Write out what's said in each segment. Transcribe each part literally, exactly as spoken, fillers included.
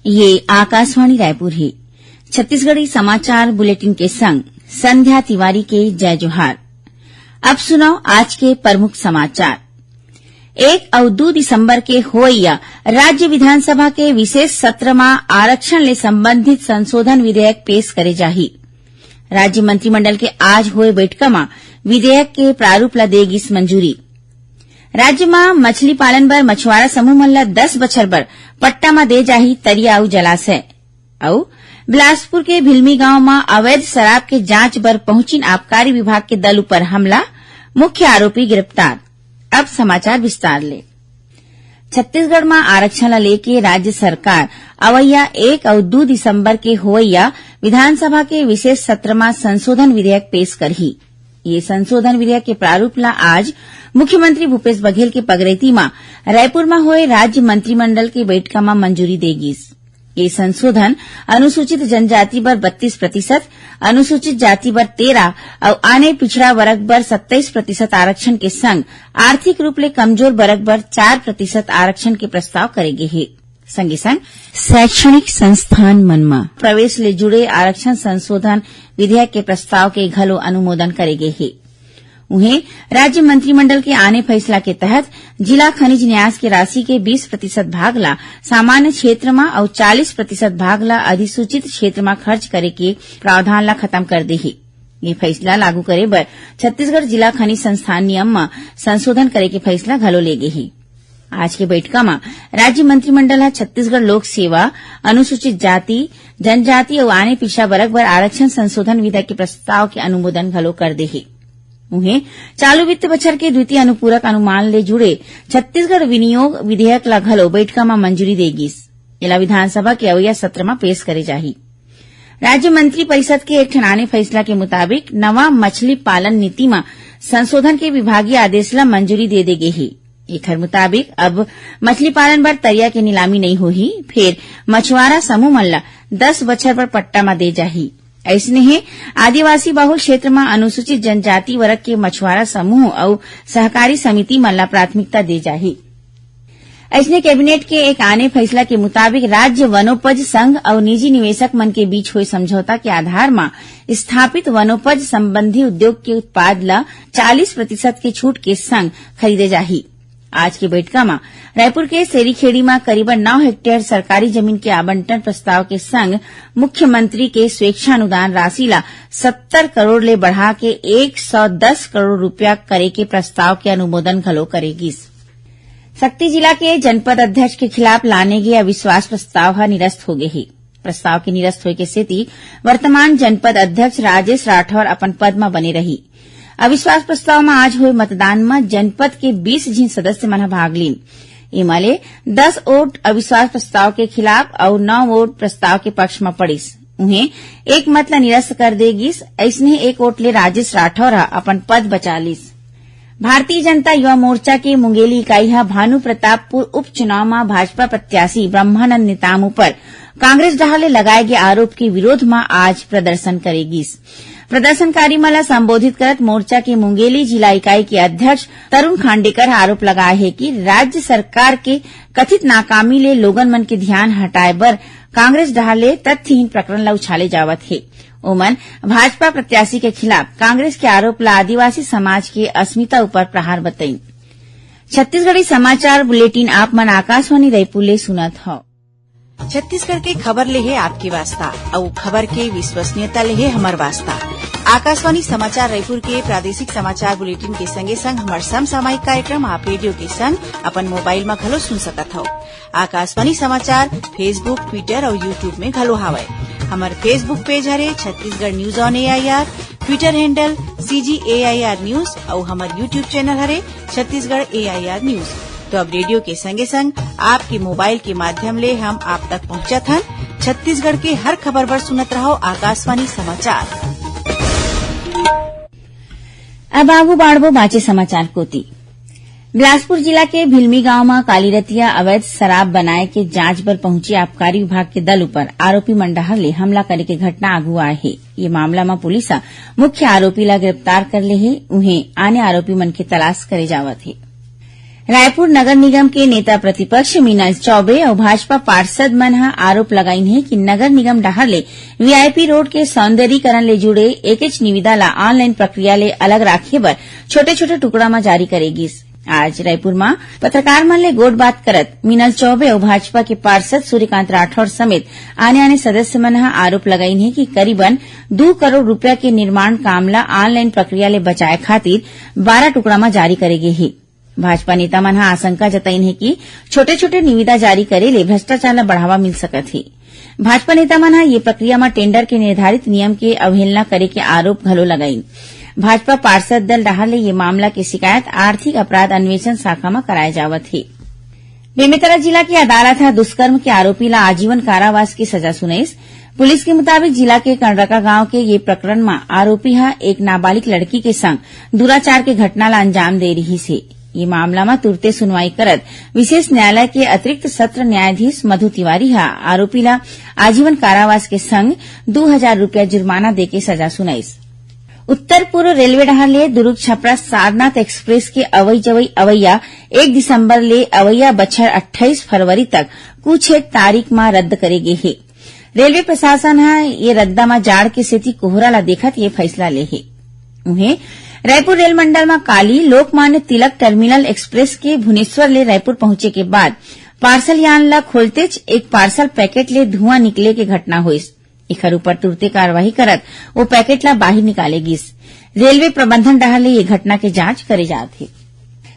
ये आकाशवाणी रायपुर हे। छत्तीसगढ़ी समाचार बुलेटिन के संग संध्या तिवारी के जय जोहार। अब सुनव आज के प्रमुख समाचार। एक अउ दू दिसंबर के होइया राज्य विधानसभा के विशेष सत्र म आरक्षण ले संबंधित संशोधन विधेयक पेश करे जाही। राज्य मंत्रिमंडल के आज होए बैठका म विधेयक के प्रारूप ल दे गिस मंजूरी। राज्य म मछली पालन बर मछुआरा समूह मन ल दस बछर बर पट्टा म दे जाही तरिया अउ जलाशय। अउ बिलासपुर के भिलमी गांव म अवैध शराब के जांच बर पहुंचिन आबकारी विभाग के दल ऊपर हमला, मुख्य आरोपी गिरफ्तार। अब समाचार विस्तार ले। छत्तीसगढ़ म आरक्षण ल लेके राज्य सरकार अवइया एक अउ दू दिसंबर के होवइया विधानसभा के विशेष सत्र म संशोधन विधेयक पेश करही। ये संशोधन विधेयक के प्रारूप ल आज मुख्यमंत्री भूपेश बघेल के पगरैती म रायपुर म होए राज्य मंत्रिमंडल के बैठका म मंजूरी दे गिस। ये संशोधन अनुसूचित जनजाति बर बत्तीस प्रतिशत, अनुसूचित जाति बर तेरह अउ आने पिछड़ा वर्ग बर सत्ताईस प्रतिशत आरक्षण के संग आर्थिक रूप ले कमजोर वर्ग बर चार प्रतिशत आरक्षण के प्रस्ताव करे गे हे। संगे संग शैक्षणिक संस्थान मन म प्रवेश ले जुड़े आरक्षण संशोधन विधेयक के प्रस्ताव के घलो अनुमोदन करे गे हे। उहें, राज्य मंत्रिमंडल के आने फैसला के तहत जिला खनिज न्यास के राशि के बीस प्रतिशत भाग ला सामान्य क्षेत्र म अउ चालीस प्रतिशत भाग ला अधिसूचित क्षेत्र म खर्च करे के प्रावधान ला खत्म कर दे हे। ये फैसला लागू करे बर छत्तीसगढ़ जिला खनिज संस्थान नियम म संशोधन करे के फैसला घलो ले गे हे। आज के बैठका म राज्य मंत्रिमंडल ह छत्तीसगढ़ लोक सेवा, अनुसूचित जाति, जनजाति अउ आने पिछड़ा वर्ग बर आरक्षण संशोधन विधेयक के प्रस्ताव के अनुमोदन घलो कर दे हे। उहें, चालू वित्त बछर के द्वितीय अनुपूरक अनुमान ले जुड़े छत्तीसगढ़ विनियोग विधेयक ला घलो बैठका म मंजूरी दे गिस। एला विधानसभा के अवइया सत्र म पेश करे जाही। राज्य मंत्री परिषद के एक ठन आने फैसला के मुताबिक नवा मछली पालन नीति म संशोधन के विभागीय आदेश ला मंजूरी दे दे गे हे। एखर मुताबिक अब मछली पालन बर तरिया के नीलामी नइ होही, फेर मछुआरा समूह मन ला दस बछर बर पट्टा म दे जाही। अइसने हे, आदिवासी बहुल क्षेत्र म अनुसूचित जनजाति वर्ग के मछुआरा समूह अउ सहकारी समिति मन ला प्राथमिकता दे जाही। अइसने कैबिनेट के एक आने फैसला के मुताबिक राज्य वनोपज संघ अउ निजी निवेशक मन के बीच होए समझौता के आधार म स्थापित वनोपज संबंधी उद्योग के उत्पाद ल चालीस प्रतिशत के छूट के संग खरीदे जाही। आज के बैठका म रायपुर के सेरीखेड़ी म करीबन नौ हेक्टेयर सरकारी जमीन के आवंटन प्रस्ताव के संग मुख्यमंत्री के स्वेच्छानुदान राशि ला सत्तर करोड़ ले बढ़ा के एक सौ दस करोड़ रुपया करे के प्रस्ताव के अनुमोदन घलो करे गिस। सक्ती जिला के जनपद अध्यक्ष के खिलाफ लाने गे अविश्वास प्रस्ताव ह निरस्त हो गे हे। प्रस्ताव के निरस्त होए के सेती वर्तमान जनपद अध्यक्ष राजेश राठौर अपन पद म बने रही। अविश्वास प्रस्ताव म आज होए मतदान म जनपद के बीस झिन सदस्य मन ह भाग लीन। एमा ले दस वोट अविश्वास प्रस्ताव के खिलाफ अउ नौ वोट प्रस्ताव के पक्ष म पड़िस। उहें, एक मत ल निरस्त कर दे गिस। अइसने एक वोट ले राजेश राठौर ह अपन पद बचा लिस। भारतीय जनता युवा मोर्चा के मुंगेली इकाई ह भानु प्रतापपुर उपचुनाव म भाजपा प्रत्याशी ब्रह्मानंद नेताम ऊपर कांग्रेस डहार ले लगाए गे आरोप के विरोध म आज प्रदर्शन करे गिस। प्रदर्शनकारी मन ल संबोधित करत मोर्चा के मुंगेली जिला इकाई के अध्यक्ष तरुण खांडेकर ह आरोप लगाए हे कि राज्य सरकार के कथित नाकामी ले लोगन मन के ध्यान हटाए बर कांग्रेस डहार ले तथ्यहीन प्रकरण ल उछाले जावत हे। ओमन भाजपा प्रत्याशी के खिलाफ कांग्रेस के आरोप ल आदिवासी समाज के अस्मिता ऊपर प्रहार बतइन। छत्तीसगढ़ी समाचार बुलेटिन आप मन आकाशवाणी रायपुर ले सुनत हव। छत्तीसगढ़ के खबर ले हे आपके वास्ता, अउ खबर के विश्वसनीयता ले हे हमर वास्ता। आकाशवाणी समाचार रायपुर के प्रादेशिक समाचार बुलेटिन के संगे संग हमर समसामयिक कार्यक्रम आप रेडियो के संग अपन मोबाइल म घलो सुन सकत हव। आकाशवाणी समाचार Facebook, Twitter अउ YouTube में घलो हावय। हमर Facebook पेज हरे Chhattisgarh news on AIR, Twitter handle CG AIR news अउ हमर YouTube चैनल हरे छत्तीसगढ़ एआईआर न्यूज। तो अब रेडियो के संगे संग आपके मोबाइल के माध्यम ले हम आप तक पहुंचत हन। छत्तीसगढ़ के हर खबर बर सुनत रहव आकाशवाणी समाचार। अब आगू बाढ़बो बांचे समाचार कोती। बिलासपुर जिला के भिलमी गांव म काली रतिया अवैध शराब बनाए के जांच बर पहुंचे आबकारी विभाग के दल ऊपर आरोपी मन डहार ले हमला करे के घटना आगू आए हे। ये मामला म पुलिस ह मुख्य आरोपी ला गिरफ्तार कर ले हे, उहें आने आरोपी मन के तलाश करे जावत हे। रायपुर नगर निगम के नेता प्रतिपक्ष मीनल चौबे अउ भाजपा पार्षद मन ह आरोप लगाइन हे कि नगर निगम डहार ले वीआईपी रोड के सौंदर्यीकरण ले जुड़े एकेच निविदा ला ऑनलाइन प्रक्रिया ले अलग राखे बर छोटे-छोटे टुकड़ा म जारी करे गिस। आज रायपुर म पत्रकार मन ले गोठबात करत मीनल चौबे अउ भाजपा के पार्षद सूर्यकांत राठौर समेत आने-आने सदस्य मन ह आरोप लगाइन हे कि करीबन दू करोड़ रुपया के निर्माण काम ला ऑनलाइन प्रक्रिया ले बचाए खातिर बारह टुकड़ा म जारी करे गे हे। भाजपा नेता मन ह आशंका जताइन हे कि छोटे-छोटे निविदा जारी करे ले भ्रष्टाचार ल बढ़ावा मिल सकत हे। भाजपा नेता मन ह ये प्रक्रिया म टेंडर के निर्धारित नियम के अवहेलना करे के आरोप घलो लगाइन। भाजपा पार्षद दल डहार ले ये मामला के शिकायत आर्थिक अपराध अन्वेषण शाखा म कराए जावत हे। बेमेतरा जिला के अदालत ह दुष्कर्म के आरोपी ला आजीवन कारावास की सजा सुनाइस। पुलिस के मुताबिक जिला के कंडरका गांव के ये प्रकरण म आरोपी ह एक नाबालिग लड़की के संग दुराचार के घटना ला अंजाम दे रिहिस हे। ये मामला म तुरते सुनवाई करत विशेष न्यायालय के अतिरिक्त सत्र न्यायाधीश मधु तिवारी ह आरोपी ला आजीवन कारावास के संग दू हजार रुपया जुर्माना देके सजा सुनाइस। उत्तर पूर्व रेलवे डहार ले दुर्ग छपरा सारनाथ एक्सप्रेस के अवई जवई अवैया एक दिसंबर ले अवैया बछर अट्ठाईस फरवरी तक कुछ एक तारीख म रद्द करे गे हे। रेलवे प्रशासन ह ये रद्दा म जाड़ के सेती कोहरा ला देखत ये फैसला ले हे। उहें, रायपुर रेल मंडल म काली लोकमान्य तिलक टर्मिनल एक्सप्रेस के भुवनेश्वर ले रायपुर पहुंचे के बाद पार्सल यान ला खोलतेच एक पार्सल पैकेट ले धुआं निकले के घटना होइस। एखर ऊपर तुरते कार्रवाई करत ओ पैकेट ला बाहिर निकाले गिस। रेलवे प्रबंधन डहार ले ये घटना के जांच करे जात हे।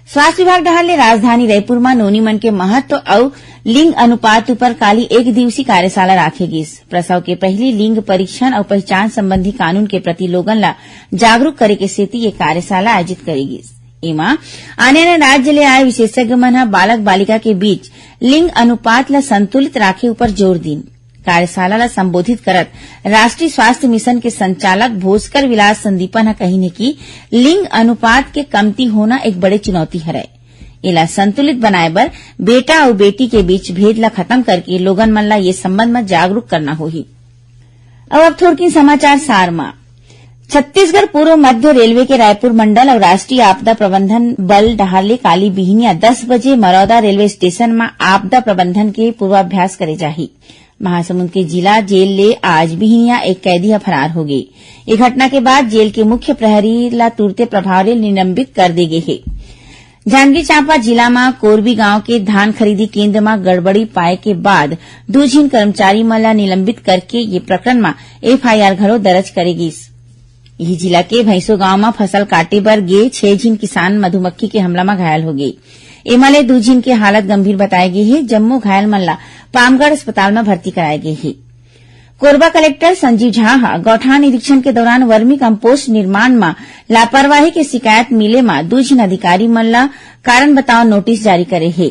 स्वास्थ्य विभाग डहार ले राजधानी रायपुर म नोनी मन के महत्व अउ लिंग अनुपात ऊपर काली एक दिवसीय कार्यशाला राखे गिस। प्रसव के पहिली लिंग परीक्षण अउ पहचान संबंधी कानून के प्रति लोगन ला जागरूक करे के सेती ये कार्यशाला आयोजित करे गिस। एमा आने-आने राज्य ले आए विशेषज्ञ मन ह बालक बालिका के बीच लिंग अनुपात ला संतुलित राखे ऊपर जोर दीन। कार्यशाला ला संबोधित करत राष्ट्रीय स्वास्थ्य मिशन के संचालक भोजकर विलास संदीपन ह कहिन हे कि लिंग अनुपात के कमती होना एक बड़े चुनौती हरय। एला संतुलित बनाए बर बेटा अउ बेटी के बीच भेद ला खत्म करके लोगन मन ला ये संबंध म जागरूक करना होही। अउ अब थोरकिन समाचार सार म। छत्तीसगढ़ पूर्व मध्य रेलवे के रायपुर मंडल अउ राष्ट्रीय आपदा प्रबंधन बल डहार ले काली बिहनिया दस बजे मरौदा रेलवे स्टेशन म आपदा प्रबंधन के पूर्वाभ्यास करे जाही। महासमुंद के जिला जेल ले आज बिहनिया एक कैदी ह फरार हो गे। ये घटना के बाद जेल के मुख्य प्रहरी ला तुरते प्रभाव ले निलंबित कर दे गे हे। जांजगीर चांपा जिला म कोरबी गांव के धान खरीदी केंद्र म गड़बड़ी पाए के बाद दू झिन कर्मचारी मन ला निलंबित करके ये प्रकरण म एफआईआर घलो दर्ज करे गिस। इही जिला के भैंसो गांव म फसल काटे बर गे छह झिन किसान मधुमक्खी के हमला म घायल हो गे। एमा ले दू झिन के हालत गंभीर बताए गे हे। जम्मो घायल मन ला पामगढ़ अस्पताल म भर्ती कराए गे हे। कोरबा कलेक्टर संजीव झा ह गौठान निरीक्षण के दौरान वर्मी कंपोस्ट निर्माण म लापरवाही के शिकायत मिले म दू झिन अधिकारी मन ला कारण बताओ नोटिस जारी करे हे।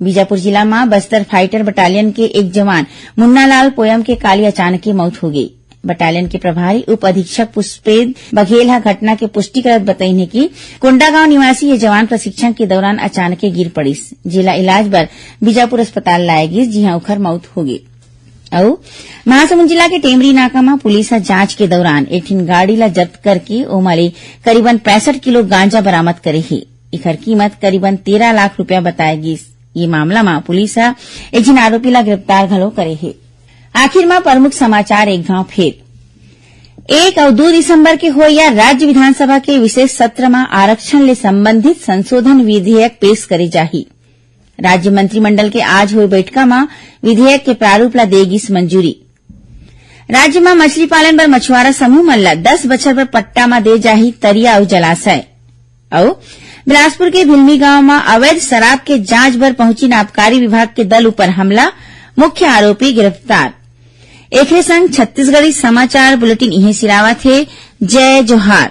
बीजापुर जिला म बस्तर फाइटर बटालियन के एक जवान मुन्नालाल पोयम के काली अचानक मौत हो गे। बटालियन के प्रभारी उप अधीक्षक पुष्पेंद्र बघेल ह घटना के पुष्टि करत बतइन हे कि कोंडागांव निवासी ये जवान प्रशिक्षण के दौरान अचानक गिर पड़िस, जेला इलाज बर बीजापुर अस्पताल लाए गिस, जिहां ओखर मौत हो गे। अउ महासमुंद जिला के टेमरी नाका म पुलिस ह जांच के दौरान एक ठिन गाड़ी ला जब्त करके ओमा ले करीबन पैंसठ किलो गांजा बरामद करे हे। एखर कीमत करीबन तेरह लाख रुपया बताए गिस। ये मामला म पुलिस ह एक झिन आरोपी ला गिरफ्तार घलो करे हे। आखिर म प्रमुख समाचार एक घांव फेर। एक अउ दू दिसंबर के होइया राज्य विधानसभा के विशेष सत्र म आरक्षण ले संबंधित संशोधन विधेयक पेश करे जाही। राज्य मंत्रिमंडल के आज होए बैठका म विधेयक के प्रारूप ला दे गिस मंजूरी। राज्य म मछली पालन बर मछुआरा समूह मन ला दस बछर बर पट्टा म दे जाही तरिया अउ जलाशय। अउ बिलासपुर के भिलमी गांव म अवैध शराब के जांच बर पहुंचिन आबकारी विभाग के दल ऊपर हमला, मुख्य आरोपी गिरफ्तार। एखरे संग छत्तीसगढ़ी समाचार बुलेटिन इहें सिरावत हे। जय जोहार।